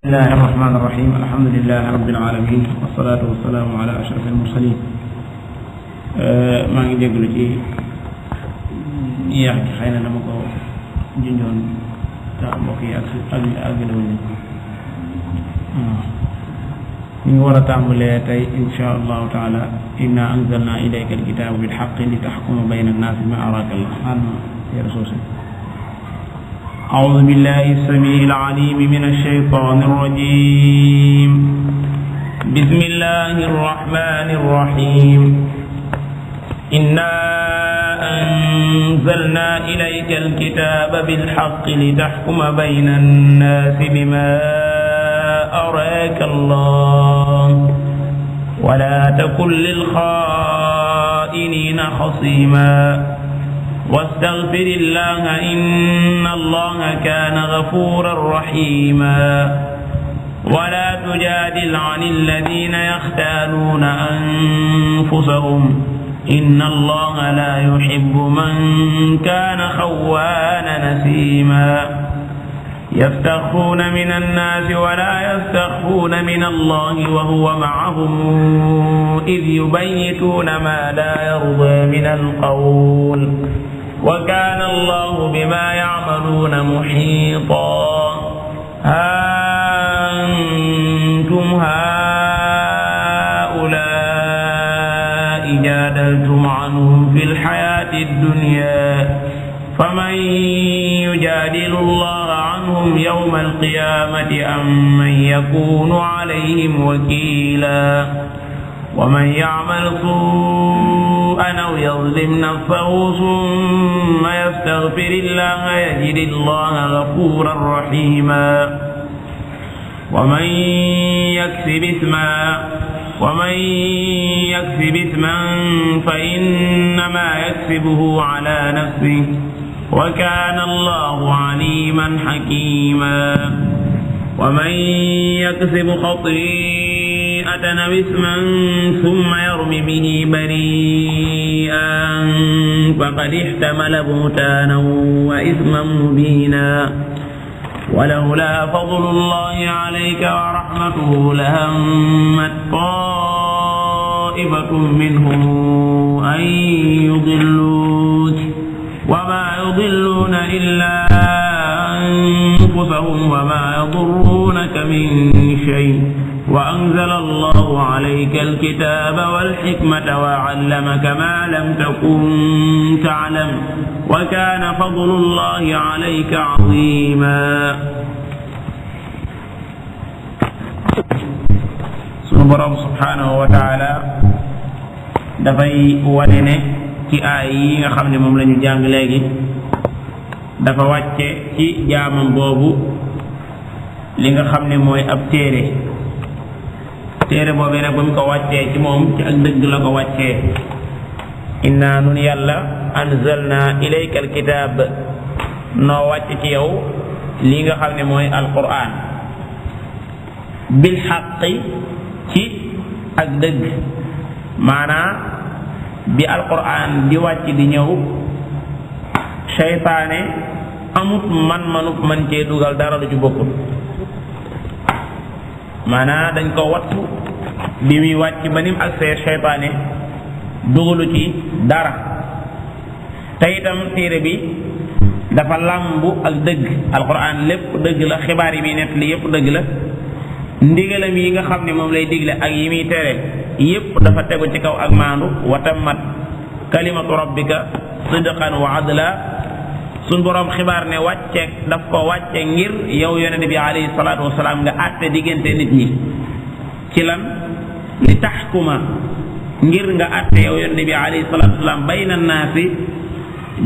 بسم الله الرحمن الرحيم الحمد لله رب العالمين والصلاة والسلام على أشرف المرسلين maa ngi déglu ci yéex gi xëy na dama ko junjoon te mbokk yi ak ñu ngi war a tàmbalee tey insha allahu taala inna anzalna ilayka alkitaba bilhaqqi li taxkuma bayna annaasi bima araka allah يا رسول الله. أعوذ بالله السميع العليم من الشيطان الرجيم. بسم الله الرحمن الرحيم. إنا أنزلنا إليك الكتاب بالحق لتحكم بين الناس بما أراك الله ولا تكن للخائنين خصيما واستغفر الله إن الله كان غفورا رحيما ولا تجادل عن الذين يختالون أنفسهم إن الله لا يحب من كان خوانا نسيما يستخفون من الناس ولا يستخفون من الله وهو معهم إذ يبيتون ما لا يرضى من القول وكان الله بما يعملون محيطا أنتم هؤلاء جادلتم عنهم في الحياة الدنيا فمن يجادل الله عنهم يوم القيامة أم من يكون عليهم وكيلا ومن يعمل سوءا أو يظلم نفسه ثم يستغفر الله يجد الله غفورا رحيما ومن يكسب إثما فإنما يكسبه على نفسه وكان الله عليما حكيما ومن يكسب خطيئة أو إثما ثم يرم به بريئا فقد احتمل بهتانا وإثما مبينا ولولا فضل الله عليك ورحمته لهمت طائفة منهم أن يضلوك وما يضلون إلا أنفسهم وما يضرونك من شيء وأنزل الله عليك الكتاب والحكمة وعلمك ما لم تكن تعلم وكان فضل الله عليك عظيما. sunu borom subhanahu wa taala dafay wane ne ci aay yi nga xam ne moom la ñu jàng léegi dafa wàcce ci jaamam boobu li nga xam ne mooy ab téere boobee nag ba mu ko wàccee ci moom ci ak dëgg la ko wàccee inna nun yàlla anzalna ilayka alkitab noo wàcc ci yow li nga xam ne mooy alquran bil xaqi ci ak dëgg maanaa bi alquran di wàcc di ñëw seytaane amut man cee dugal dara lu ci bokkul maanaa dañ ko wattu bi muy wàcc ba nim ak see seytaane dugalu ci dara te itam téere bi dafa làmbu ak dëgg alquran lépp dëgg la xibaar yi muy nett li yépp dëgg la ndigalam yi nga xam ne moom lay digle ak yi muy tere yépp dafa tegu ci kaw ak maandu wa tammat kalimatu rabbika sidqan wa adla suñ boroom xibaar ne wàcce daf ko wàcce ngir yow yonente bi alayhi salaatu wasalaam nga àtte diggante nit ñi ci lan li taxkuma ngir nga àtte yow yonente bi alayhi salaatu wasalaam bayna naasi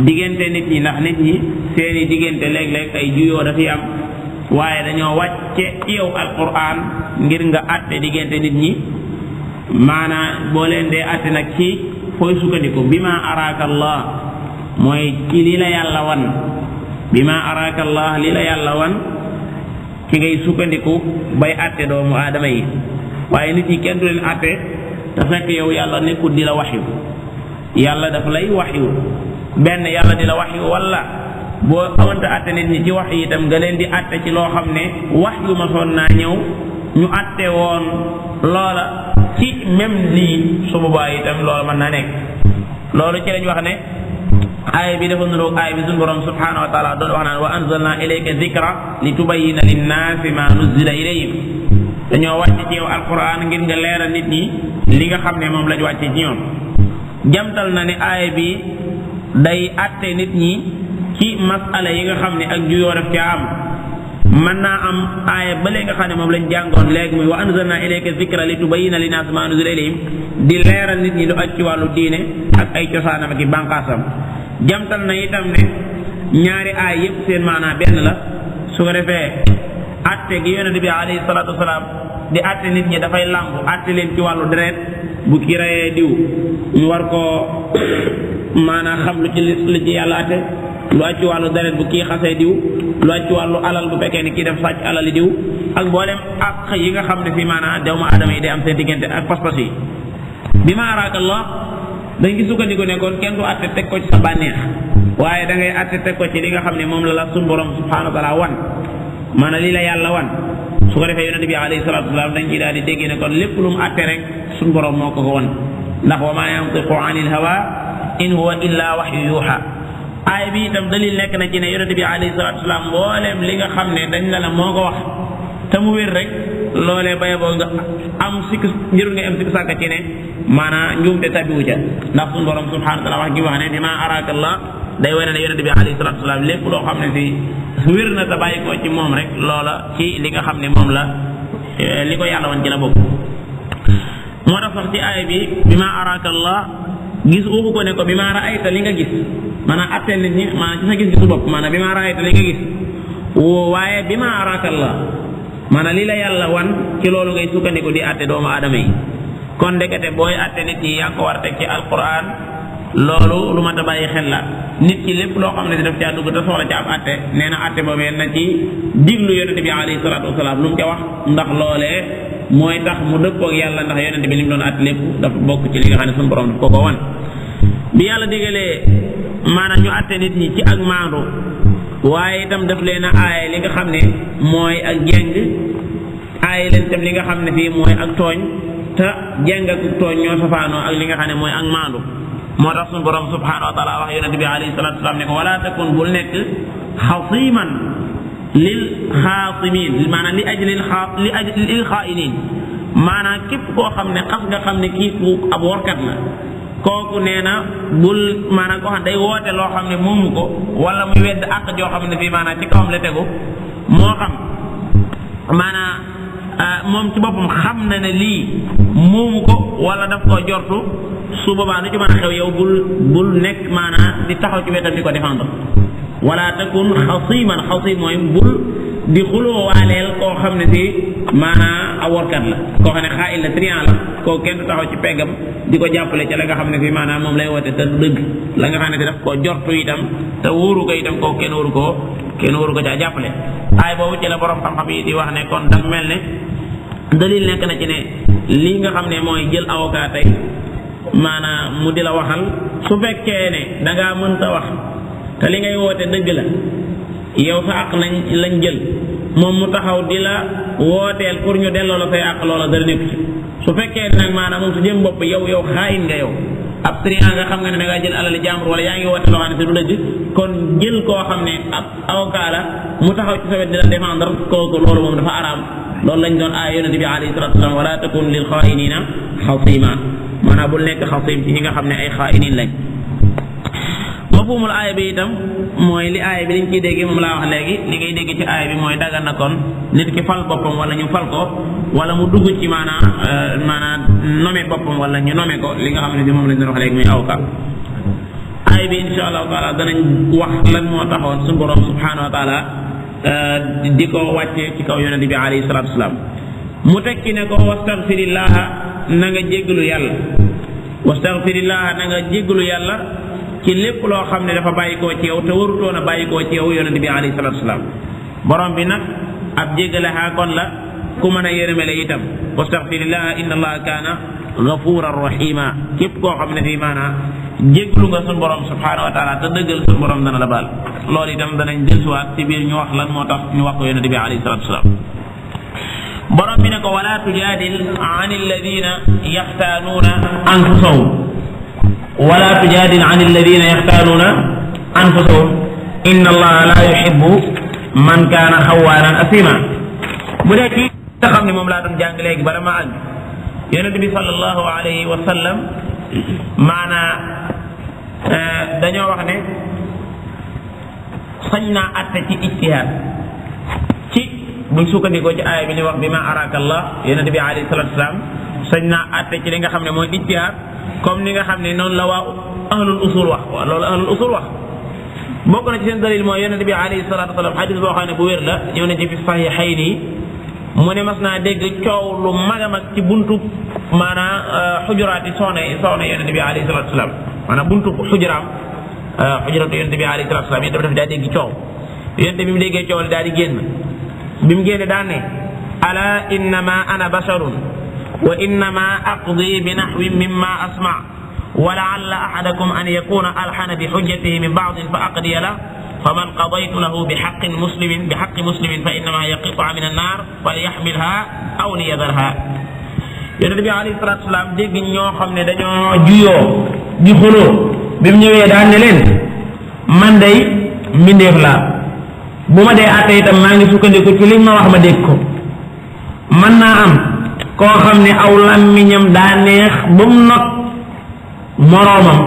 diggante nit ñi ndax nit ñi seeni diggante léeg-léeg ay juyoo dafiy am waaye dañoo wàcce ci yow alquran ngir nga àtte diggante nit ñi maanaa boo leen dee àtte nag ci fooy sukkandiku bi ma araaka allah mooy ci li la yàlla wan bi ma araaka allah li la yàlla wan ci ngay sukkandiku bay àtte doomu aadama yi waaye nit ñi kenn du leen àtte te fekk yow yàlla nekkul di la waxyu yàlla daf lay waxyu benn yàlla di la waxyu walla boo amanta àtte nit ñi ci wax yi itam nga leen di àtte ci loo xam ne wax yu ma soon naa ñëw ñu àtte woon loola ci même lii su boobaa itam loola mën naa nekk loolu ci lañ wax ne aaya bi dafa nuroog aaya bi suñu borom subhanahu wa taala doon wax naan wa anzalna ilayka dhikra li tubayyina linnaasi ma nuzzila ilayhim dañoo wàcc ci yow alquran ngir nga leeral nit ñi li nga xam ne moom lañ wàcce ci ñoom jamtal na ne aaya bi day àtte nit ñi ci masala yi nga xam ne ak juyoo daf ca am mën naa am aaya ba léegi nga xam ne moom lañ jàngoon léegi muy wa anzalna ilayka dhikra li tubayyina linnaasi ma nuzzila ilayhim di leeral nit ñi lu aj ci wàllu diine ak ay cosaanam ak i bànqaasam jamtal na itam ne ñaari aay yëpp seen maanaa benn la su ko defee atte gi yonente bi alayhi salaatu wasalaam di atte nit ñi dafay làmbu atte leen ci wàllu deret bu ki reyee diw ñu war koo maanaa xam lu ci yàlla atte lu aj ci wàllu deret bu kii xasee diw lu aj ci wàllu alal bu fekkee ni kii def sàcc alali diw ak mboolem ak yi nga xam ne fii maanaa doomu aadama yi day am seen diggante ak pas-pas yi bi ma araaka Allah dañ ngi sukkandiku ne kon kenn du àtte teg ko ci sa bànneex waaye da ngay àtte teg ko ci li nga xam ne moom la suñu borom subhanahu wa taala wan maanaam lii la yàlla wan su ko defee yonente bi alayhi salatu wasalaam dañ ciy daal di déggee ne kon lépp lu mu àtte rek suñu borom moo ko wan ndax wa maa yantiqu anil hawa in huwa illa wahyu yuha aay bi itam dalil nekk na ci ne yonente bi alayhi salatu wasalaam mbooleem li nga xam ne dañ la moo ko wax te mu wér rek loolee baye boo nga am sikk njërul nga am sikk sàkka ci ne maanaam njuumte tabiwu ca ndax suñu borom subhanahu wa taala wax gi wax ne bima araka Allah day wane ne yonente bi alayhi salatu wasalaam lépp loo xam ne si wér na te bàyyi ko ci moom rek loola ci li nga xam ne moom la li ko yàlla wan ci la bokk moo tax sax ci aaya bi bima araka Allah gis waxu ko ne ko bima raayta li nga gis maanaam atteel nit ñi maanaam ci sa gis gisu bopp maanaam bima raayta li nga gis waaye bima araka Allah maanaam li la yàlla wan ci loolu ngay sukkandiku di atte doomu aadama yi kon ndekete booy atte nit ñi yaa ko war a teg ci alquran loolu lu mat a bàyyi xel la nit ki lépp loo xam ne daf caa dugg te soxla ca ab atte nee na atte boobee na ci diglu yonente bi alayhi salaatu wasalaam lu mu ca wax ndax loolee mooy tax mu dëppoog yàlla ndax yonente bi li mu doon atte lépp dafa bokk ci li nga xam ne suñu borom daf ko wan bi yàlla digalee maanaam ñu atte nit ñi ci ak maandu waaye itam daf leen a aaye li nga xam ne mooy ak jeng aaye leen tam li nga xam ne fii mooy ak tooñ te jeng ak tooñ ñoo safaanoo ak li nga xam ne mooy ak maandu moo tax suñu borom subhanahu wa taala wax yonente bi alayhi salatu wasalaam ne ko wala takun bul nekk xasiman lil xaasimin maanaam li ajli lil xaa'inin maanaam képp koo xam ne xas nga xam ne kii ku ab workat la kooku nee na bul maanaam koo xam day woote loo xam ne moomu ko wala muy wedd àq joo xam ne fii maanaam ci kawam la tegu moo xam maanaam moom ci boppam xam na ne lii moomu ko wala daf koo jortu su boobaa lu ci mën a xew yow bul nekk maanaam di taxaw ci wetam di ko défendre wala takun xasiman xasim mooy bul di xuloo waaleel koo xam ne si maanaam a workat la koo xam ne xaayil la trian la koo kenn du taxaw ci peggam di ko jàppale ca la nga xam ne si maanaam moom lay woote te du dëgg la nga xam ne si daf koo jortu itam te wóoru ko itam koo kenn wóoru ko caa jàppale aay boobu ci la borom xam-xam yi di wax ne kon daf mel ne dalil nekk na ci ne lii nga xam ne mooy jël avocat tey maanaam mu di la waxal su fekkee ne da ngaa mënta wax te li ngay woote dëgg la yow sa àq lañ jël moom mu taxaw di la wooteel pour ñu delloo la say àq loola dara nekk ci su fekkee ne nag maanaam moom su jëm bopp yow xaayin nga yow ab trian nga xam nga ne da ngaa jël alali jàmbur wala yaa ngi woote loo xam ne si du dëgg kon jël koo xam ne ab avocat la mu taxaw ci sa wet di la défendre kooku loolu moom dafa araam loolu lañ doon aaya yonente bi alayhi salatu wasalam wala takun lil xaayinina xasima maanaam bul nekk xasim ci ñi nga xam ne ay xaayinin lañ mafhumul aaya bi itam mooy li aaya bi liñ ciy déggee moom laa wax léegi li ngay dégg ci aaya bi mooy dagan na kon nit ki fal boppam wala ñu fal ko wala mu dugg ci maanaam nome boppam wala ñu nome ko li nga xam ne bi moom lañ doon wax léegi muy awka aaya bi insha allahu taala danañ wax lan moo taxoon suñu borom subhanahu wa taala di ko wàcce ci kaw yonente bi alayhi salatu wasalaam mu tekki ne ko wastaghfirillaha na nga jéggalu yàlla wastaghfirillaha na nga jéggalu yàlla ci lépp loo xam ne dafa bàyyikoo ci yow te warutoon a bàyyikoo ci yow yonente bi alayhi salatu wasalaam borom bi nag ab jéggale kon la ku mën a yërëmele itam wastaghfirillaha inna allaha kaana gafuran rahima képp koo xam ne fii maanaam jéglu nga sun borom subhanahu wa taala te dëggal sun borom dana la baal loolu itam danañ dellusiwaat ci biir ñu wax lan moo tax ñu wax ko yonente bi alayhi salatu wasalaam borom bi ne ko wala tujaadil an alladina yaxtaanuuna anfusahum wala tujaadil an alladina yaxtaanuuna anfusahum inna allaha la yuhibbu man kaana xawaanan asima bu dee kii nga xam ne moom laa doon jàng léegi bala ma àgg yonente bi sallallahu alayhi wa sallam maanaa dañoo wax ne sañ naa atte ci ijtihaad ci buñ sukkandikoo ci aaya bi ni wax bi ma araka allah yonente bi alayhi salatu wasalaam sañ naa atte ci li nga xam ne mooy ijtihaad comme ni nga xam ne noonu la waa ahlul usul wax waaw loolu ahlul usul wax bokk na ci seen dalil mooy yonente bi alayhi salatu wasalaam xadis boo xam ne bu wér la ñëw na ci fi saxiixayni mu ne mas naa dégg coow lu mag a mag ci buntu maanaam xujuraati soxna yonente bi alayhi salatu wasalaam maanaam buntu xujuraam xujuraatu yonente bi alayhi salatu wasalaam yéen dafa daa dégg coow yonente bi mu déggee coow li daal di génn bi mu génne daan ne ala innama ana basharun wa innama aqdi bi naxwi mimma asma wa laalla ahadakum an yakuna alxana bi xujjatihi min baadin fa aqdiya la faman qadaytu lahu bi xaqi muslimin fa innama yaqitaa min annaar falyaxmilha aw liyadarha yonente bi alayhi salatu wasalaam dégg ñoo xam ne dañoo juyoo di xuloo bi mu ñëwee daan ne leen man day mbindeef laa bu ma dee àtte itam maa ngi sukkandiku ci liñ ma wax ma dégg ko mën naa am koo xam ne aw làmmiñam daa neex ba mu not moroomam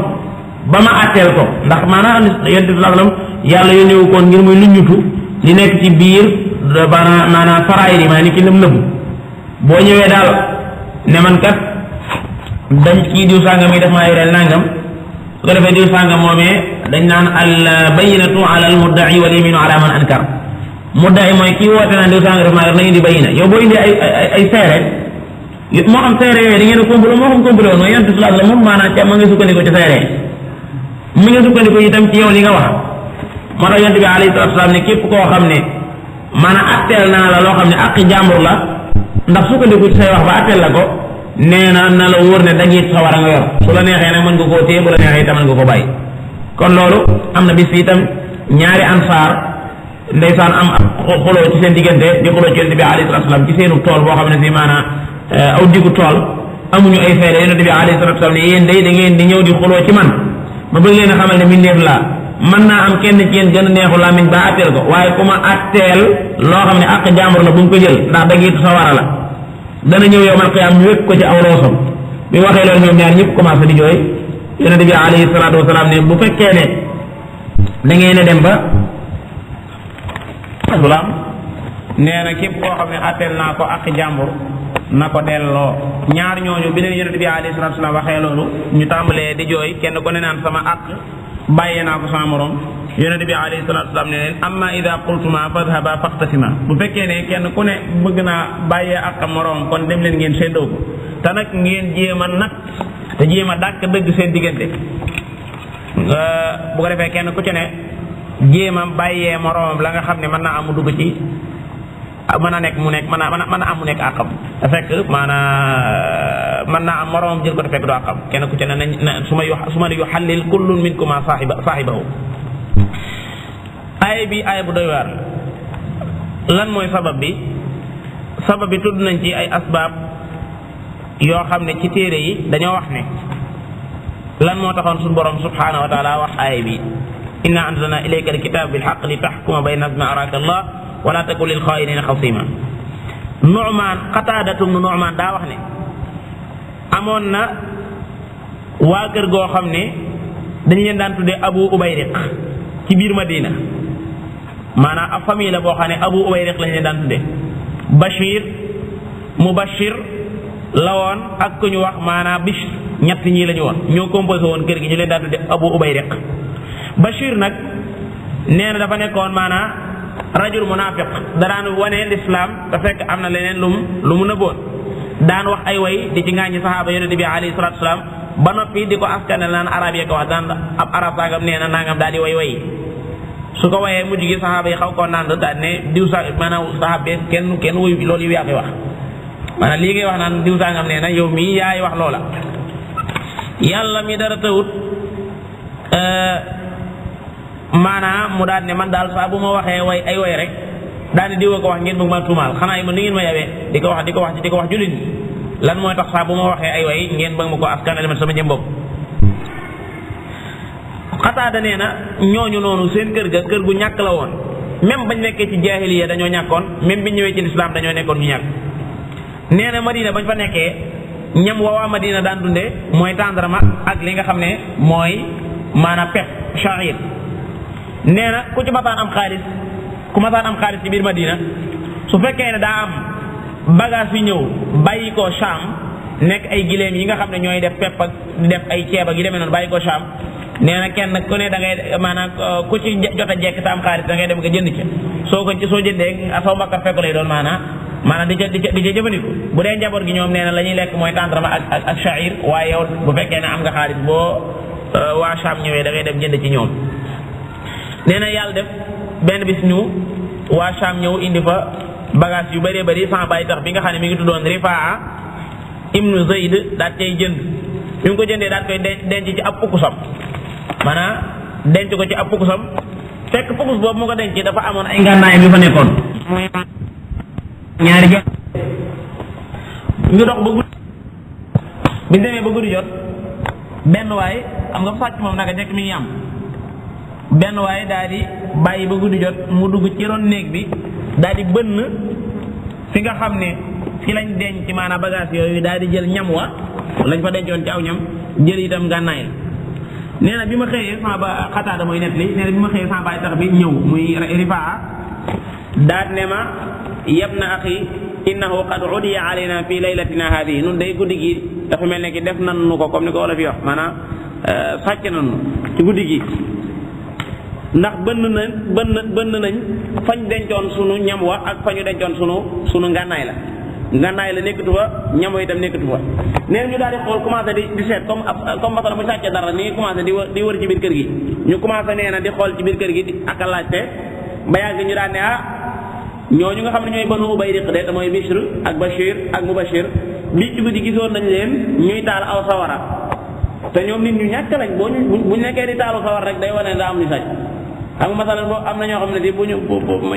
ba ma àtteel ko ndax maanaam yonente bi sallam yàlla yónnewu koon ngir muy luññutu li nekk ci biir maanaam faraay yi maa ni ki lëm nëbbu boo ñëwee daal ne man kat dañ kii diw sàngam yi def maa yoreel nangam su ko defee diw sàngam moomee dañ naan al bayinatu ala al muddai wal yaminu ala man ankar muddai mooy kii woote naan diw sàngam def maa yor na indi bayina yow boo indi ay seere moo xam seere yooyu da ngeen a complot moo xam complot woon mooy yonent sallallahu alayhi wa sallam moom maanaam ca ma nga sukkandiku ci seere mi nga sukkandiku itam ci yow li nga wax moo tax yonent bi alayhi salatu wasalaam ne képp koo xam ne maanaam atteel naa la loo xam ne aqi jàmbur la ndax sukkandiku ci say wax ba atteel la ko nee na na la wóor ne dañuy sawar a nga yor su la neexee nag mën nga koo téye bu la neexee itam mën nga ko bàyyi kon loolu am na bis itam ñaari ansaar ndeysaan am ab xuloo ci seen diggante di xuloo ci yonent bi alayhi salatu wasalaam ci seenu tool boo xam ne si maanaam aw diggu tool amuñu ay feere yonent bi alayhi salatu wasalaam ne yéen day da ngeen di ñëw di xuloo ci man ma bëgg leen a xamal ne mbindeef laa mën naa am kenn ci yéen gën a neexu làmmiñ ba atteel ko waaye ku ma atteel loo xam ne àq jàmbur la bu mu ko jël ndax dagiitu sawara la dana ñëw yowmal qiyaam ñu wékk ko ci aw loosam bi waxee loolu ñoom ñaar ñëpp commencé di jooy yonente bi alayhi salaatu wasalaam ne bu fekkee ne da ngeen a dem ba salaam nee na képp koo xam ne atteel naa ko àq jàmbur na ko delloo ñaar ñooñu bi leen yonente bi alayhi salaatu wasalaam waxee loolu ñu tàmbalee di jooy kenn ku ne naan sama àq bàyyee naa ko sama morom yonente bi alayhi salatu wasalaam ne leen amma ida qultuma fadhaba faqtasima bu fekkee ne kenn ku ne bëgg naa bàyyee ak morom kon dem leen ngeen séddoo ko te nag ngeen jéem a nag te jéem a dàkk dëgg seen diggante bu ko defee kenn ku ci ne jéem a bàyyee moromam la nga xam ne mën naa am mu dugg ci mën a nekk mu nekk mën a am mu nekk àqam te fekk maanaam mën naa am moromam jël ko te fekk du àqam kenn ku ci ne nañ su ma yu xallil kullun minkuma saahibahu aaya bi aaya bu doy waar lan mooy sabab bi tudd nañ ci ay asbaab yoo xam ne ci téere yi dañoo wax ne lan moo taxoon suñu borom subhanahu wa taala wax aaya bi inna anzalna ilayka alkitaba bilhaq li taxkuma bayna ma araka allah wala takun lil xaa'inina xasima Nu'man Qataadatu bnu Nu'man daa wax ne amoon na waa kër goo xam ne dañu leen daan tuddee Abu Ubayriq ci biir Madina maanaam ab famille la boo xam ne Abu Ubayriq lañu leen daan tuddee Bashir Mubashir la woon ak ku ñu wax maanaam Bishr ñett ñii la ñu woon ñoo composé woon kër gi ñu leen daan tuddee Abu Ubayriq Bashir nag nee na dafa nekkoon maanaam rajul munafiq daan wane l'islam te fekk am na leneen lu mu nëbboon daan wax ay way di ci ngaañi saxaaba yonente bi alayhi salatu wasalaam ba noppi di ko askanel naan arab yee ko wax daan ab arab sangam nee na nangam daal di way su ko wayee mujj gi saxaaba yi xaw koo naan daal ne diw sa maanaam saxaaba kenn wuyu loolu yu yaa koy wax maanaam lii ngay wax naan diw sangam nee na yow mii yaay wax loola. yàlla mi dara tawut maanaam mu daal ne man daal saa bu ma waxee ay way rek daal di diwa ko wax ngeen bëgg ma tuumaal xanaa yi man ni ngeen ma yawee di ko wax jullit ñi lan mooy tax saa bu ma waxee ay way ngeen bëgg ma ko askan man sama jëm bopp. Xataada nee na ñooñu noonu seen kër ga kër gu ñàkk la woon même bañ nekkee ci jaahiliya dañoo ñàkkoon même biñ ñëwee ci lislaam dañoo nekkoon ñu ñàkk. nee na Madina bañ fa nekkee ñam waa Madina daan dundee mooy tàndarma ak li nga xam ne mooy maanaam pepp sha'ir. nee na ku masaan am xaalis ci biir Madina su fekkee ne daa am bagage yu ñëw bàyyi ko Sham nekk ay gileem yi nga xam ne ñooy def pepp ak def ay ceeb ak yi demee noonu bàyyi ko Sham. nee na kenn ku ne da ngay maanaam ku ci jot a jekk ta am xaalis da ngay dem nga jënd ca soo jëndee soo bakkat fekk lay doon maanaam di ca jëfandiku bu dee njaboot gi ñoom nee na la ñuy lekk mooy tàndarma ak sha'ir waaye yow bu fekkee ne am nga xaalis boo waa Sham ñëwee da ngay dem jënd ci ñoom. nee na yàlla def benn bis ñu waa Sham ñëw indi fa bagage yu bëree bëri sans bàyyi tax bi nga xam ne mi ngi tuddoon Rifaa ibnu Zayd daal cay jënd bi mu ko jëndee daal koy denc ci ab pukusam maanaam denc ko ci ab pukusam fekk pukus boobu mu ko denc dafa amoon ay ngànnaayam yu fa nekkoon ñaari jot ñu dox ba guddi bi demee ba guddi jot benn waay xam nga sàcc moom naka njëkk mi ngi am benn waay daal di bàyyi ba guddi jot mu dugg ci ron néeg bi daal di bënn fi nga xam ne fi lañ denc maanaam bagage yooyu daal di jël ñam wa lañ fa dencoon ci aw ñam jël itam ngànnaay la. nee na bi ma xëyee sama ba Xataada mooy net li nee na bi ma xëyee sama baay tax bi ñëw muy Rifaa daal ne ma yabna axi innahu qad udiya alayna fi laylatina hadihi nun day guddi gi dafa mel ne ki def nan nu ko comme ni ko wala fi wax maanaam sàcc nanu ci guddi gi ndax bënn nañ fañ dencoon sunu ñam wa ak fañu dencoon sunu ngànnaay la nekkatu fa ñam wa itam nekkatu fa. nee na ñu daal di xool commencé di seet comme masala mu sàcce dara ni commencé di wër ci biir kër gi ñu commencé nee na di xool ci biir kër gi ak a laajte ba yàgg ñu daan ne ñooñu nga xam ne ñooy Banu Ubayriq de te mooy Bishr ak Bashir ak Mubashir bii ci guddi gisoon nañ leen ñuy taal aw sawara te ñoom nit ñu ñàkk lañ buñ nekkee di taalu sawara rek day wane ne daa am ni sàcc. xam nga masalan boo am na ñoo xam ne di bu ñu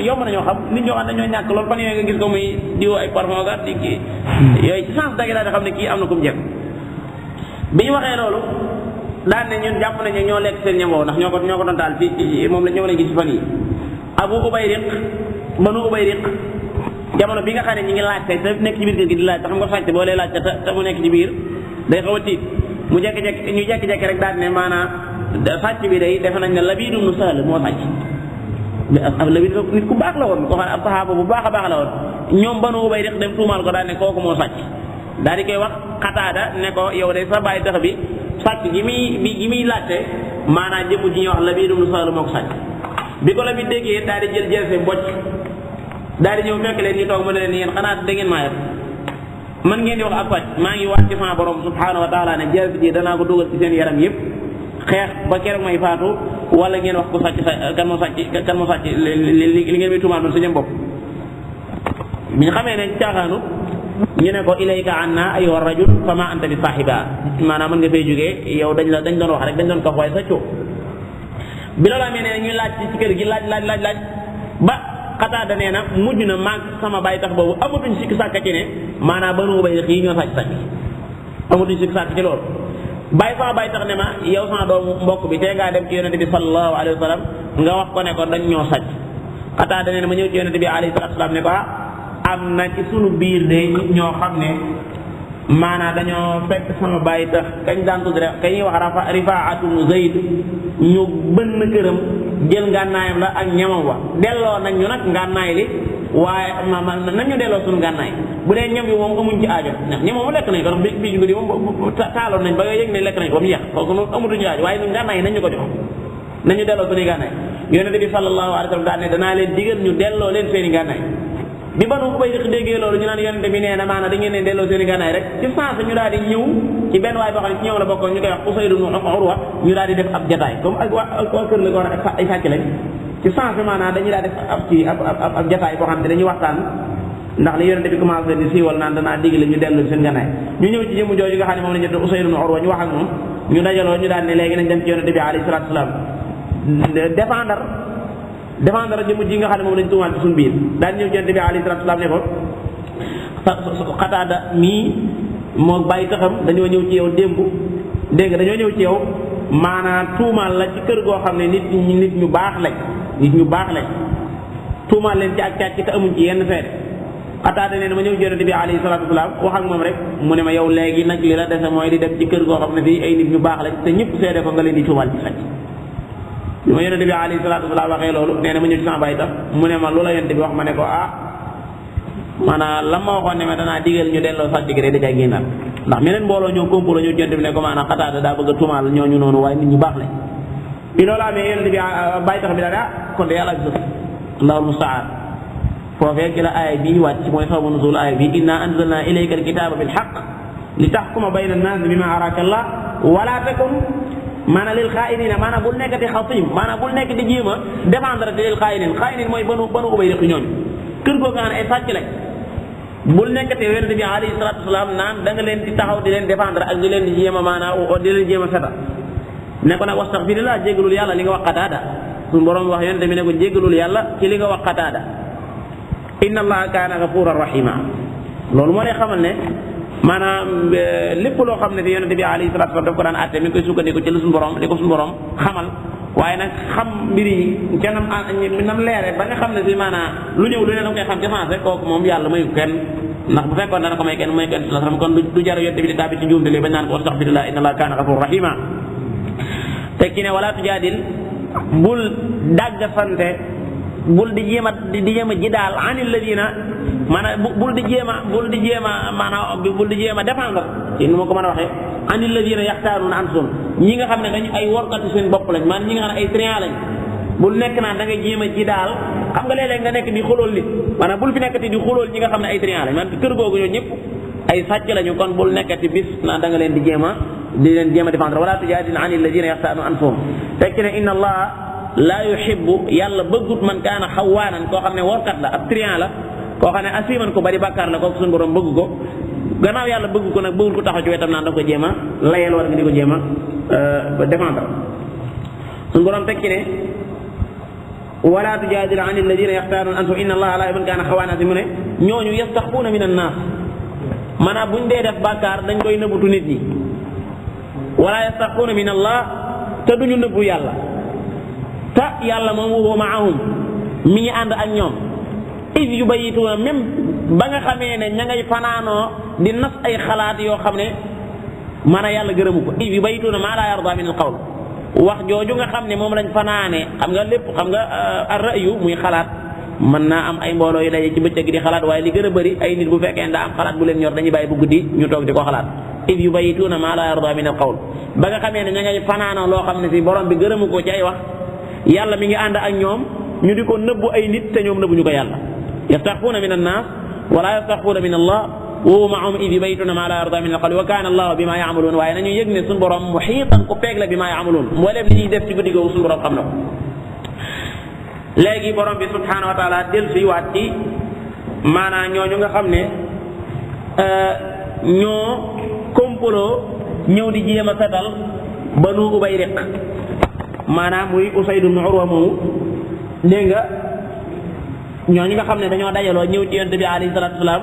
yomb nañoo xam nit ñoo xam ne ñoo ñàkk loolu fan yooyu nga gis ko muy diw ay parfum ga di kii yooyu ci sens dagi daal di xam ne kii am na ku mu jekk bi ñu waxee loolu daan ne ñun jàpp nañu ñoo lekk seen ñam woowu ndax ñoo ko doon taal ci moom la ñëw lañ gis ci fan yi Banu Ubayriq jamono bi nga xam ne ñi ngi laaj tey te nekk ci biir kër gi di laaj te xam nga sàcc boo lee laaj te mu nekk ci biir day xaw a tiit mu jekki-jekki rek daal ne maanaam sàcc bi day defe nañ ne Labiid ibn Sahl moo sàcc Labiid nit ku baax la woon ko xam ne ab saxaaba bu baax a baax la woon ñoom Banu Ubayriq dem tuumaal ko daal ne kooku moo sàcc daal di koy wax Xataada ne ko yow de sa bàyyi tax bi sàcc gi muy laajte maanaam jëmm ji ñuy wax Labiid ibn Sahl moo ko sàcc bi ko Labiid déggee daal di jël jelse mbocc daal di ñëw fekk leen ñu toog mu ne leen yéen xanaa da ngeen maa yar man ngeen di wax ak faj maa ngi waat ci sama borom subhanahu wa taala ne jelse ji danaa ko dugal ci seen yaram yëpp xeex ba keroog may faatu wala ngeen wax ko sàcc kan moo sàcc li ngeen may tuumaal man sa jëm bopp bi ñu xamee ne caaxaanu ñu ne ko ilayka anna ayyuha rajul fama anta bi saahiba maanaam mën nga fay jógee yow dañ doon wax rek dañ doon kaf waaye sa coo bi loolu amee ne ñuy laaj ci kër gi laaj ba Xataada nee na mujj na maag sama bàyyi tax boobu amatuñ sikki sàkk ci ne maanaam Banu Ubayriq yi ñoo sàcc amatuñ sikki sàkk ci loolu sama bàyyi tax ne ma yow sama doomu mbokk bi tey ngaa dem ci yonente bi sallallahu alayhi wa sallam nga wax ko ne ko dañ ñoo sàcc Xataada nee na ma ñëw ci yonente bi alayhi salatu salaam ne ko am na ci sunu biir de nit ñoo xam ne maanaam dañoo fekk sama bàyyi tax kañ daan tudd rek kañuy wax Rifaa'atu ibn Zayd ñu bënn këram jël ngànnaayam la ak ñamam wa delloo nañ ñu nag ngànnaay li waaye nañ ñu delloo suñu ngànnaay bu dee ñam yi moom amuñ ci aajo ndax ñam moom lekk nañ ko ndax bi guddi moom taaloon nañ ba yëg ne lekk nañ ko ba mu yeex kooku moom amatuñu aajo waaye ñun ngànnaay yi nañ ñu ko jox nañ ñu delloo suñuy ngànnaay yonente bi sallallahu alayhi wa sallam daal ne danaa leen digal ñu delloo leen seeni ngànnaay bi Banu Ubayriq déggee loolu ñu naan yonente bi nee na maanaam da ngeen ne delloo seeni ngànnaay rek ci sens ñu daal di ñëw ci benn waay boo xam ne ci ñëw la bokkoon ñu koy wax Usayd ibn Urwa ñu daal di def ab jataay comme ak waa kër la ko war ay sàcc lañ ci sens bi maanaam dañuy daal def ab jataay boo xam ne dañuy waxtaan ndax li yonente bi commencé di siiwal naan danaa digle ñu dellu seen gànnaay ñu ñëw ci jëmm jooju nga xam ne moom la ñu tuddee Usayd ibn Urwa ñu wax ak moom ñu dajaloo ñu daan ne léegi nañ dem ci yonente bi alayhi salaatu salaam défendre jëmm ji nga xam ne moom lañ tuumaal ci suñu biir daan ñëw ci yonente bi alayhi salaatu salaam ne ko Xataada mii moo bàyyi taxam dañoo ñëw ci yow démb dégg nga dañoo ñëw ci yow maanaam tuumaal la ci kër goo xam ne nit ñu baax lañ tuumaal leen ci ak càcc te amuñ ci yenn feete Xataada nee na ma ñëw ci yonente bi alayhi salaatu wasalaam wax ak moom rek mu ne ma yow léegi nag li la dese mooy di dem ci kër goo xam ne fii ay nit ñu baax lañ te ñëpp seede ko nga leen di tuumaal ci sàcc bi ma yonente bi alayhi salaatu wasalaam waxee loolu nee na ma ñëw ci sama bàyyi tax mu ne ma lu la yonente bi wax ma ne ko maanaam la ma waxoon ne ma danaa digal ñu delloo sàcc gi rek da cay génnaat ndax meneen mbooloo ñëw complot ñëw yonente bi ne ko maanaam Xataada daa bëgg a tuumaal ñooñu noonu waaye nit ñu baax lañ bi loolu amee yonente bi bàyyi tax bi daal kon de yàlla gis allahul musta'an foofee ci la aaya bi wàcc mooy sababu nuzul aaya bi inna anzalna ilayka alkitaba bilhaq li taxkuma bayna annaasi bima araka allah wala takun maanaam lil xaa'iniina maanaam bul nekkati xasim maanaam bul nekk di jéem a défendre lil xaa'iniin mooy banu ubay rek ñooñu kër googu nga xam ne ay sàcc lañ bul nekkati yonente bi alayhi salaatu wasalaam naan da nga leen di taxaw di leen défendre ak di leen di jéem a maanaam di leen jéem a feta ne ko nag wastaxfirillah jégalul yàlla li nga wax Qataada suñu borom wax yonente bi ne ko jégalul yàlla ci li nga wax Qataada inna allaha kaana gafuran rahima loolu moo lay xamal ne maanaam lépp loo xam ne fi yonente bi alayhi salatu wasallam daf ko daan àtte mi ngi koy sukkandiku ci la suñu borom li ko suñu borom xamal waaye nag xam mbir yi ca nam leere ba nga xam ne si maanaam lu ñëw lu ne da nga koy xam défensé kooku moom yàlla mayu kenn ndax bu fekkoon dana ko may kenn may kenn sallallahu alayhi wasallam kon du jar yonente bi di tàbbi ci njuumte li bañ naan ko astaghfirullah inna allaha kaana gafuran rahima te ki ne wala tujaadil bul dàgg sante bul di jéem a ji daal anil ladina maanaam bul di jéem a maanaam bul di jéem a défendre ci nu ma ko mën a waxee anil ladina yaxtaaruuna anfusahum ñi nga xam ne dañu ay workati seen bopp lañ maanaam ñi nga xam ne ay trian lañ bul nekk naan da ngay jéem a ji daal xam nga léeg-léeg nga nekk di xulool nit maanaam bul fi nekkati di xulool ñi nga xam ne ay trian lañ maanaam kër googu ñoo ñëpp ay sàcc lañu kon bul nekkati bis naan da nga leen di jéem a défendre wala tujaadil anil ladina yaxtaaruuna anfusahum fekk ne inna allah laa yuhibbu yàlla bëggut man kaana xawaanan koo xam ne workat la ab trian la koo xam ne asiman ko bari bàkkaar la kooku suñu borom bëgg ko gannaaw yàlla bëgg ko nag bëggul ko taxaw ci wetam naan da ko jéem a layal war nga di ko jéem a défendre suñu borom tekki ne wala tujaadil an alladina yaxtaaruuna anfusahum inna allaha laa yuhibbu man kaana xawaanan si mu ne ñooñu yastaxfuuna min annaas maanaam buñ dee def bàkkaar dañ koy nëbbutu nit ñi wala yastaxfuuna min allah te duñu nëbbu yàlla te yàlla moom wa maahum mi ngi ànd ak ñoom is yu bayituuna même ba nga xamee ne ña ngay fanaanoo di nas ay xalaat yoo xam ne maanaam yàlla gërëmu ko is yu bayituuna maa laa yarda min al qawl wax jooju nga xam ne moom lañ fanaane xam nga lépp xam nga ar ra'yu muy xalaat mën naa am ay mbooloo yu daje ci bëccëg di xalaat waaye li gën a bëri ay nit bu fekkee daa am xalaat bu leen ñor dañuy bàyyi bu guddi ñu toog di ko xalaat is yu bayituuna maa laa yarda min al qawl ba nga xamee ne ña ngay fanaanoo loo xam ne si borom bi gërëmu ko ci ay wax yàlla mi ngi ànd ak ñoom ñu di ko nëbbu ay nit te ñoom nëbbuñu ko yàlla yastaxfuuna min annaas wala yastaxfuuna min allah wa huwa maahum id yubayituuna maa laa yarda min alqawli wa kaana allahu bima yaamaluun waaye nañu yëg ne suñu borom muxiitan ku peeg la bima yaamaluun mbooleem li ñuy def ci guddi googu suñu borom xam na ko léegi borom bi subhanahu wa taala del si waat ci maanaam ñooñu nga xam ne ñoo complot ñëw di jéem a setal Banu Ubayriq maanaam muy Usayd ibn Urwa moomu dégg nga ñooñu nga xam ne dañoo dajaloo ñëw ci yonent bi alayhi salaatu wasalaam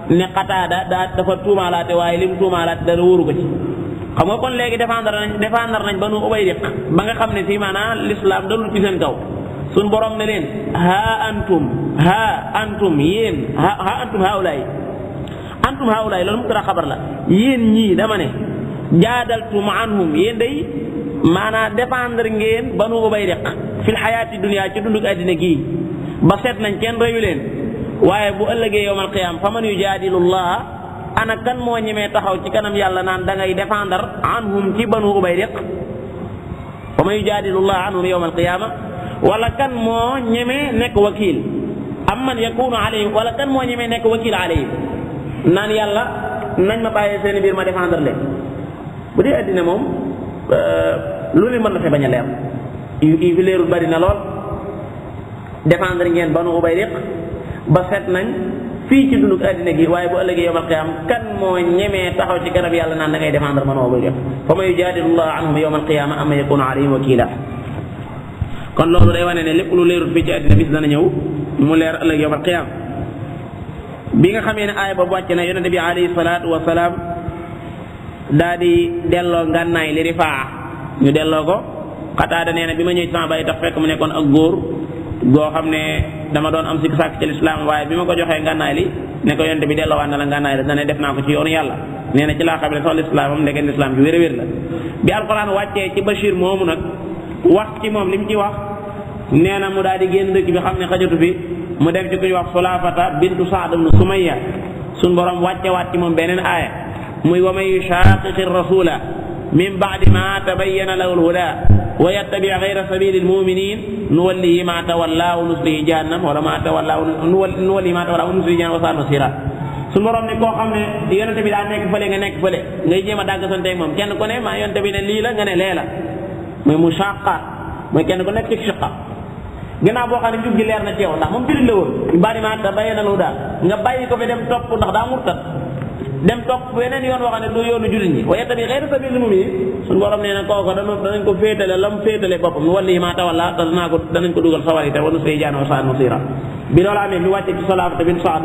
ne Qataada dafa tuumaalaate waaye li mu tuumaalaate dara wóoru ko ci xam nga kon léegi défendre nañ Banu Ubayriq ba nga xam ne fii maanaam l'islam dalul ci seen kaw suñ borom ne leen ha antum yéen antum haulaay loolu mu tara xabar la yéen ñii dama ne jaadaltum anhum yéen day maanaam défendre ngeen Banu Ubayriq fil xayaati dunya ci dunduk àddina gii ba seet nañ kenn reyu leen waaye bu ëllëgee yowmal qiyaam fa man yujaadilullah ana kan moo ñemee taxaw ci kanam yàlla naan da ngay défendre anhum ci Banu Ubayriq fa man yujaadilullah anhum yowmal qiyaama wala kan moo ñemee nekk wakiil am man yakunu alayhim wala kan moo ñemee nekk wakiil alayhim naan yàlla nañ ma bàyyee seen biir ma défendre leen bu dee àddina moom lu ne mën na fi bañ a leer yi fi leerul bari na lool défendre ngeen Banu Ubayriq ba seet nañ fii ci dunduk àddina gi waaye bu ëllëgee yawmal qiyaam kan moo ñemee taxaw ci kanam yàlla naan da ngay défendre man moo koy def fa man yujaadilullah anhum yawmal qiyaama amma yakunu alayhim wakiila kon loolu day wane ne lépp lu leerul fii ci àddina bis dana ñëw mu leer ëllëg yawmal qiyaam bi nga xamee ne aaya boobu wàcc na yonente bi alayhi salaatu wasalaam daa di delloo ngànnaay li Rifaa ñu delloo ko Qataada nee na bi ma ñëw ci sama bàyyi tax fekk mu nekkoon ak góor goo xam ne dama doon am sikk sàkk ci lislaam waaye bi ma ko joxee ngànnaay li ne ko yonente bi delloowaat na la ngànnaay la dana def naa ko ci yoonu yàlla nee na ci laa xam ne sax lislaamam ndeke lislaam bi wér-wér la bi alquran wàccee ci Bachir moomu nag wax ci moom li mu ci wax nee na mu daal di génn dëkk bi xam ne xajatu fi mu dem ci ku ñu wax Sulaafata bintu Saad ibnu Sumayya suñ borom wàccewaat ci moom beneen aaya muy wa man yushaqiqi rasula min ba'di ma tabayyana lahu al-huda wa yattabi' ghayra sabili al-mu'minin nuwallihi ma tawalla wa nuslihi jahannam wala ma tawalla nuwallihi ma tawalla wa nuslihi jahannam wa sa'at masira suñ borom ne koo xam ne yonente bi daa nekk fële nga nekk fële ngay jéem a dàggasante ak moom kenn ku ne maa yonente bi ne lii la nga ne lee la muy mushaqqa mooy kenn ku nekk ci shiqqa ginnaaw boo xam ne njub gi leer na ci yow ndax moom jullit la woon bari ma tabayyana lahu huda nga bàyyi ko fi dem topp ndax daa murtad dem topp weneen yoon woo xam ne du yoonu jullit ñi wa yattabi ghayra sabilil mu'minin suñu borom nee na kooku danañ ko féetale la mu féetale boppam nu wallihi ma tawalla te danañ ko dugal sawar te wa nuslihi jahannama wa sa'at masira bi loolu amee bi wàcce ci Sulaafata bin Saad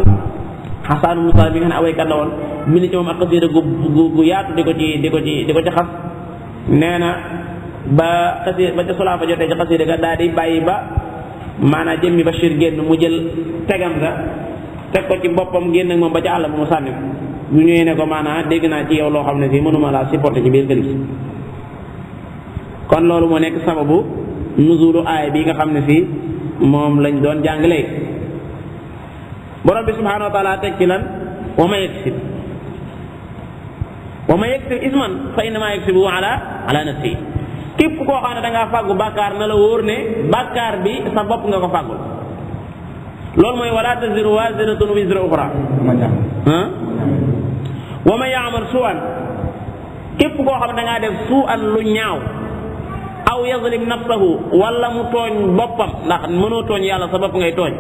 Hasan ibn Saabit bi nga xam ne awaykat la woon mi ni ci moom ak xasida gu yaatu di ko ci xas nee na ba ca Sulaafa jotee ci xasida ga daal di bàyyi ba maanaam jëmmi Bachir génn mu jël tegam nga teg ko ci boppam génn ak moom ba ca àll ba mu sànni ko bu ñëwee ne ko maanaam dégg naa ci yow loo xam ne fii mënuma laa supporter ci biir kër gi kon loolu moo nekk sababu nuzulu aaya bi nga xam ne fii moom lañ doon jàng léegi borom bi subhanahu wa taala teg ci lan wa man yaksib isman fa innama yaksibu ala nafsihi képp koo xam ne da ngaa fàggu bàkkaar na la wóor ne bàkkaar bi sa bopp nga ko fàggul loolu mooy wala taziru waziratun wizra uxra wa man ya'mal su'an képp koo xam ne da ngaa def su'an lu ñaaw aw yazlim nafsahu wala mu tooñ boppam ndax mënoo tooñ yàlla sa bopp ngay tooñ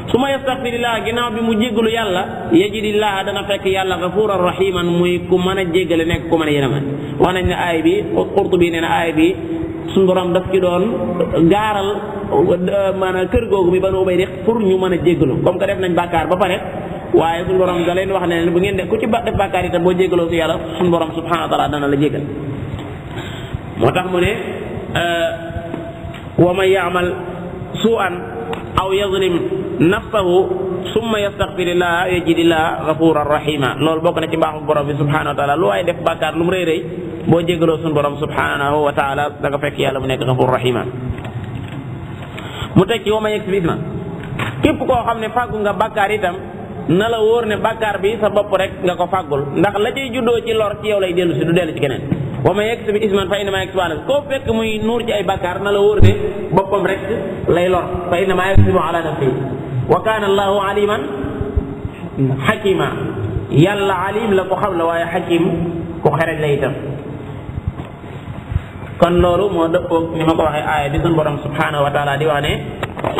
su ma yastaghfirillah ginnaaw bi mu jéggalu yàlla yajidillah dana fekk yàlla gafuran rahiman muy ku mën a jéggale nekk ku mën a yërëman wax nañ ne aay bi Qurtubi nee na aay bi suñu borom daf ci doon gaaral maanaam kër googu mi Banu Umayya pour ñu mën a jéggalu comme que def nañ bàkkaar ba pare waaye suñu borom da leen wax ne bu ngeen def ku ci def bàkkaar itam boo jéggaloo si yàlla suñu borom subhanahu wa taala dana la jéggal moo tax mu ne wa man ya'mal su'an aw yazlim nafsahu summa yastaghfirillah yajidillah ghafuran rahima loolu bokk na ci mbaaxu borom bi subhanahu wa taala lu waaye def bàkkaar lu mu rëy rëy boo jéggaloo suñu borom subhanahu wa taala da nga fekk yàlla mu nekk ghafur rahima mu teg ci wa man yaksib isman képp koo xam ne fàggu nga bàkkaar itam na la wóor ne bàkkaar bi sa bopp rek nga ko fàggul ndax la cay juddoo ci lor ci yow lay dellu si du dellu ci keneen wa man yaksib isman fa innama yaksibu ala nafsihi koo fekk muy nuur ci ay bàkkaar na la wóor ne boppam rek lay lor fa innama yaksibu ala nafsihi wa kana allahu aliman hakima yàlla alim la ko xam la waaye hakim ku xereñ la itam kon loolu moo dëppoog ni ma ko waxee aaya bi suñu borom subhanahu wa taala di wax ne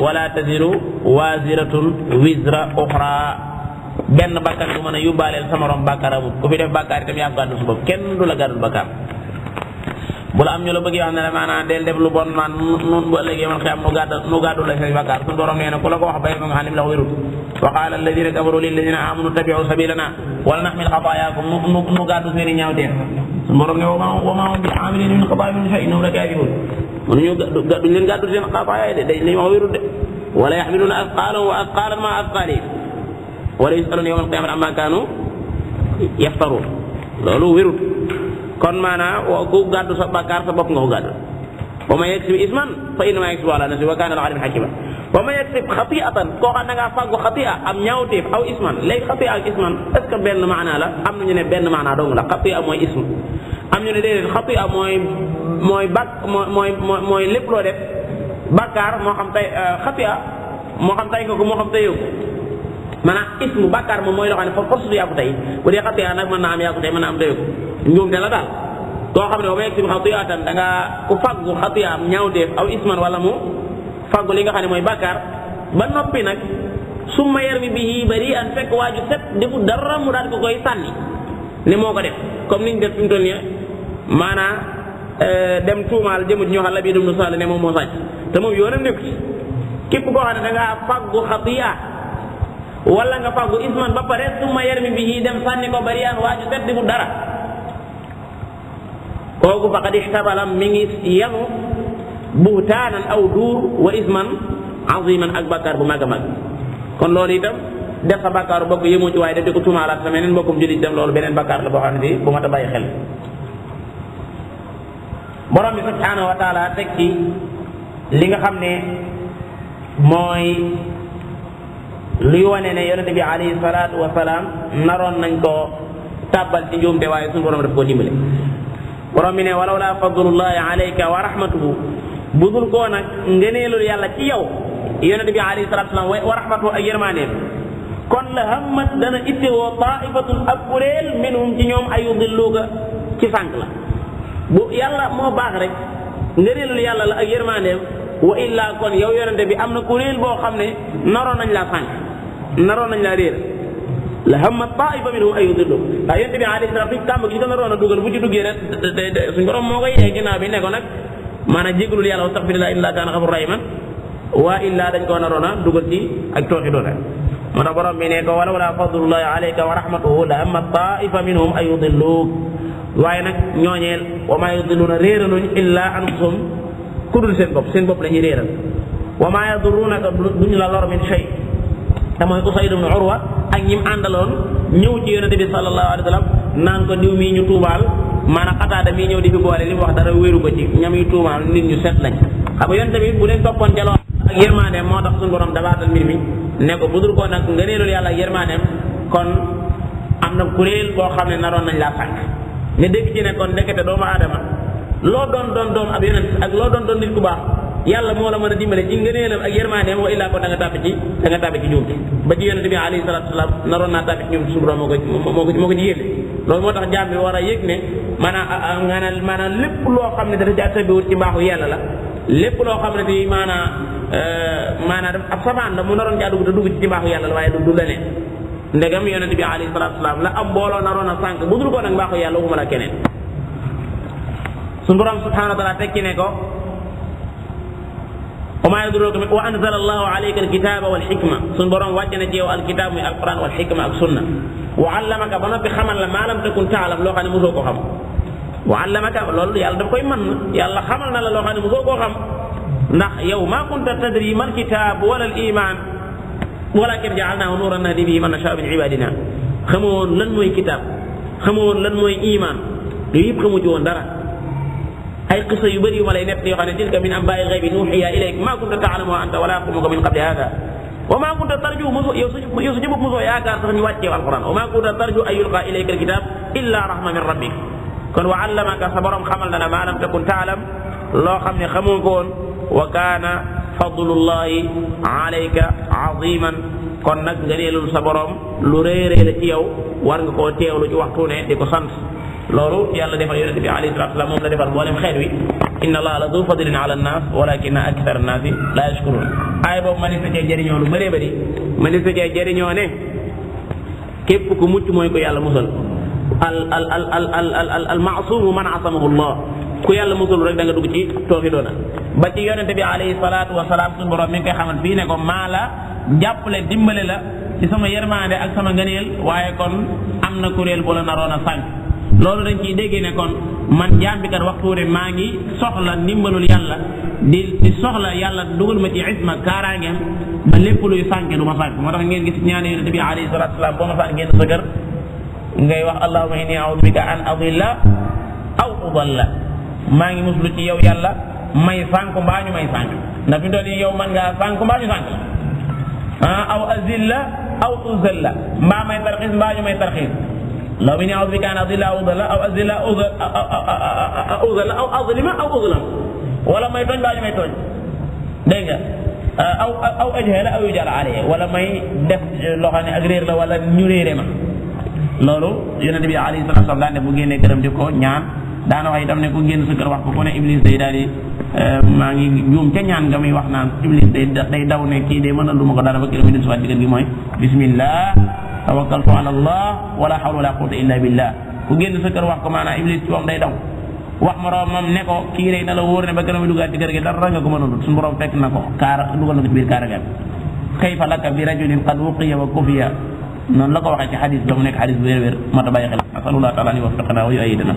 wala taziru waziratun wizra uxra benn bàkkaar du mën a yóbbaaleel sa morom bàkkaar amul ku fi def bàkkaar itam yaa gàddu su bopp kenn du la gàddul bàkkaar bu la am ñu la bëgg wax ne la maanaam del def lu bon man nun bu ëllëgee man xiyam nu gàddu la say bàkkaar suñu borom nee na ku la ko wax bay nga xam ne la ko wérul wa qaala alladina kafaru lilladina amanu tabi'u sabilana wala naxmil xataayakum nu gàddu seeni ñaawteef suñu borom ne wa ma hum bi aamilina min xataaya min shay innahum lakaadibun mënuñu duñ leen gàddu seen xataayaay de day li ma wérul de wala yaxmiluna asqaalan wa asqaalan ma asqaalihim wala yusaluna yawma alqiyamati amma kaanu yaftaruun loolu wérul kon maanaam ku gàddu sa bàkkaar sa bopp nga ko gàddu wa man yaksib isman fa innama yaksibu ala nafsihi wa kana al-aliman hakima wa man yaksib xati'atan koo xam ne ngaa fàggu xati'a am ñaawteef aw isman léegi xati'a ak isman est ce que benn maanaa la am nañu ne benn maanaa dong la xati'a mooy ism am ñu ne déedéet xati'a mooy lépp loo def bàkkaar moo xam tey xati'a moo xam tey nga ko moo xam tey yow maanaam ismu bàkkaar moom mooy loo xam ne foofu force du yaa ko tey bu dee xati'a nag mën naa am yaa ko tey mën naa am tey ko njuumte la daal koo xam ne wa man yaksib xati'atan da nga ku fàggu xati'a am ñaawteef aw isman wala mu fàggu li nga xam ne mooy bàkkaar ba noppi nag summa yarmi bihi bari'an fekk waaju set defu dara mu daal ko koy sànni ne moo ko def comme niñ def fi mu toll nii maanaa dem tuumaal jëmut ñoo xam la bii dum nu sall ne moom moo sàcc te moom yoonam nekku ci képp koo xam ne da ngaa fàggu xatiya wala nga fàggu isman ba pare summa yarmi bihi dem sànni ko bari'an waaju set defu dara kooku faqad ihtabala mi ngi yanu buhtaanan aw duur wa isman aziman ak bàkkaar bu mag a mag kon loolu itam def sa bàkkaaru bokk yëmoo ci waaye def di ko tuumaalaat sa meneen mbokkum jullit itam loolu beneen bàkkaar la boo xam ne bi bu mat a bàyyi xel borom bi subhanahu wa taala teg ci li nga xam ne mooy luy wane ne yonente bi alayhi salaatu wa salaam naroon nañ ko tàbbal ci njuumte waaye suñu borom daf koo dimbale borom bi ne walaw laa fadlullahi alayka wa rahmatuhu budul koo nag ngëneelul yàlla ci yow yonente bi alayhi salatu wasalam wa rahmatuhu ak yërmaaneem kon la hammat dana ittewoo taifatun ab kuréel minhum ci ñoom ay yudilluuka ci sànq la bu yàlla moo baax rek ngëneelul yàlla la ak yërmaaneem wa illaa kon yow yonente bi am na kuréel boo xam ne naroon nañ laa sànq naroon nañ laa réer la hammat taifa minhum ay yudilluuka ndax yonente bi alayhi salatu fi kàmb gi ko naroon a dugal bu ci duggee rek suñ borom moo koy yee ginnaaw bi ne ko nag maanaam jégalul yàlla wa astaghfirullah inna kaana ghafurur rahiman waa illaa dañ koo naroon a dugal ci ak tooxi doona moo tax borom bi ne ko walaw laa fadlullahi alayka wa rahmatuhu la hammat taifa minhum ay yudilluuk waaye nag ñooñeel wa maa yudilluuna réeraluñ illaa anfusahum ku dul seen bopp la ñuy réeral wa maa yadurruunaka duñ la lor min shay te mooy Usayd ibn Urwa ak ñim àndaloon ñëw ci yonente bi sallallahu alayhi wa sallam naan ko diw mii ñu tuumaal maanaam Qataada mii ñëw di fi boole li mu wax dara wéeru ko ci ñam yu tuumaal nit ñu set lañ xam nga yonente bi bu leen toppoon ca lool ak yërmaaneem moo tax suñu borom dabaatal mbir mi ne ko budul ko nag ngëneelul yàlla ak yërmaaneem kon am na kuréel boo xam ne naroon nañ laa sànq nga dégg ci ne kon ndekete doomu aadama loo doon ab yonent ak loo doon nit ku baax yàlla moo la mën a dimbale ci ngëneelam ak yërmaaneem wa illaa ko da nga tàbbi ci juumte ba ci yonente bi alayhi salatu wasalaam naroon naa tàbbi ci ñoom suñu borom moo ko ci yéene loolu moo tax jaam bi war a yëg ne maanaam lépp loo xam ne dafa ci attabiwut ci mbaaxu yàlla la lépp loo xam ne bi maanaam daf ab sabaan la mu naroon caa dugg te dugg ci mbaaxu yàlla la waaye du leneen ndegam yonente bi alayhi salatu wasalaam la am mbooloo naroon a sànq bu dul ko nag mbaaxu yàlla waxuma la keneen suñu borom subhanahu wa taala tekki ne ko wa maa yadurruka wa anzala allahu alayka alkitaba wal hikma suñu borom wàcce na ci yow alkitab muy alquran wal hikma ak sunna wa allamaka ba noppi xamal la maa lam takun taalam loo xam ne mosoo ko xam wa allamaka loolu yàlla daf koy mën yàlla xamal na la loo xam ne mosoo koo xam ndax yow maa kunta tadri mal kitab wala al iman walakin jaalnaahu nuuran nahdi bihi man nashaa min ibadina xamoon lan mooy kitab xamoon lan mooy iman yooyu yëpp xamu ci woon dara ay qissa yu bëri yu ma lay nett yoo xam ne tilka min ambaa'i ghaybi nuuhiya ilayk maa kunta ta'lamuha anta wala qawmuka min qabli hada wa maa kunta tarju yow su ci bopp mosoo yaakaar sax ñu wàccee alquran wa maa kunta tarju an yulqa ilayka alkitab illa rahma min rabbik kon wa allamaka sa borom xamal na la maa lam takun taalam loo xam ne xamoo ko woon wa kaana fadlullahi alayka aziman kon nag ngëneelul sa borom lu réeree la ci yow war nga koo teewlu ci waxtu ne di ko sant loolu yàlla defal yonente bi alayhi salatu wasalam moom la defal mboolem xeet wi inna allaha la du fadlin ala annas walakinna akthara annaasi la yashkurun aay boobu ma ni sa cee jëriñoo lu bëree bëri ma ni sa cee jëriñoo ne képp ku mucc mooy ko yàlla musal al maasumu man asamahu llah ku yàlla musul rek da nga dugg ci tooxi doona ba ci yonente bi alayhi salatu wasalaam suñu borom mi ngi koy xamal fii ne ko maa la jàppale dimbale la ci sama yërmande ak sama ngëneel waaye kon am na kuréel bu la naroon a sànq loolu dañ ciy déggee ne kon man jaam bi kat waxtu ne maa ngi soxla ndimbalul yàlla di soxla yàlla dugal ma ci isma kaaraangeem ba lépp luy sànke du ma sànk moo tax ngeen gis ñaane yonente bi alayhi salatu wasalaam boo ma sànk ngeen sa kër ngay wax allahumma inni a'udhu bika an adilla aw udalla maa ngi muslu ci yow yàlla may sànk mbaa ñu may sànk ndax fi mu toll nii yow man ngaa sànk mbaa ñu sànk aw azilla aw uzalla mbaa may tarxiis mbaa ñu may tarxiis law inni a'udhu bika an adilla aw udalla aw azilla aw uzalla aw azlima aw uzlam wala may tooñ mbaa ñu may tooñ dégg nga aw ajhala aw yujala alayhi wala may def loo xam ne ak réer la wala ñu réere ma loolu yonente bi alayhi salatu wasallam daan ne bu génnee këram di ko ñaan daana wax itam ne ku génn sa kër wax ko ne iblis day daal di maa ngi juum ca ñaan nga muy wax naan iblis day daw ne kii de mën a luma ko dara ba kii mi dellusiwaat ci kër gi mooy bismillah tawakkaltu ala allah wala hawla wala quwwata illa billah ku génn sa kër wax ko maanaam iblis ci moom day daw wax moroomam ne ko kii rek na la wóor ne ba keroog mi duggaat ci kër gi dara nga ko mën a dut suñu borom fekk na ko kaara dugal na ko ci biir kaara ga kayfa laka bi rajulin qad wuqiya wa kufiya noonu la ko waxee ci xadis ba mu nekk xadis bu wér-wér mat a bàyyi xel asalullah taala an yuwaffiqana wa yu'ayyidana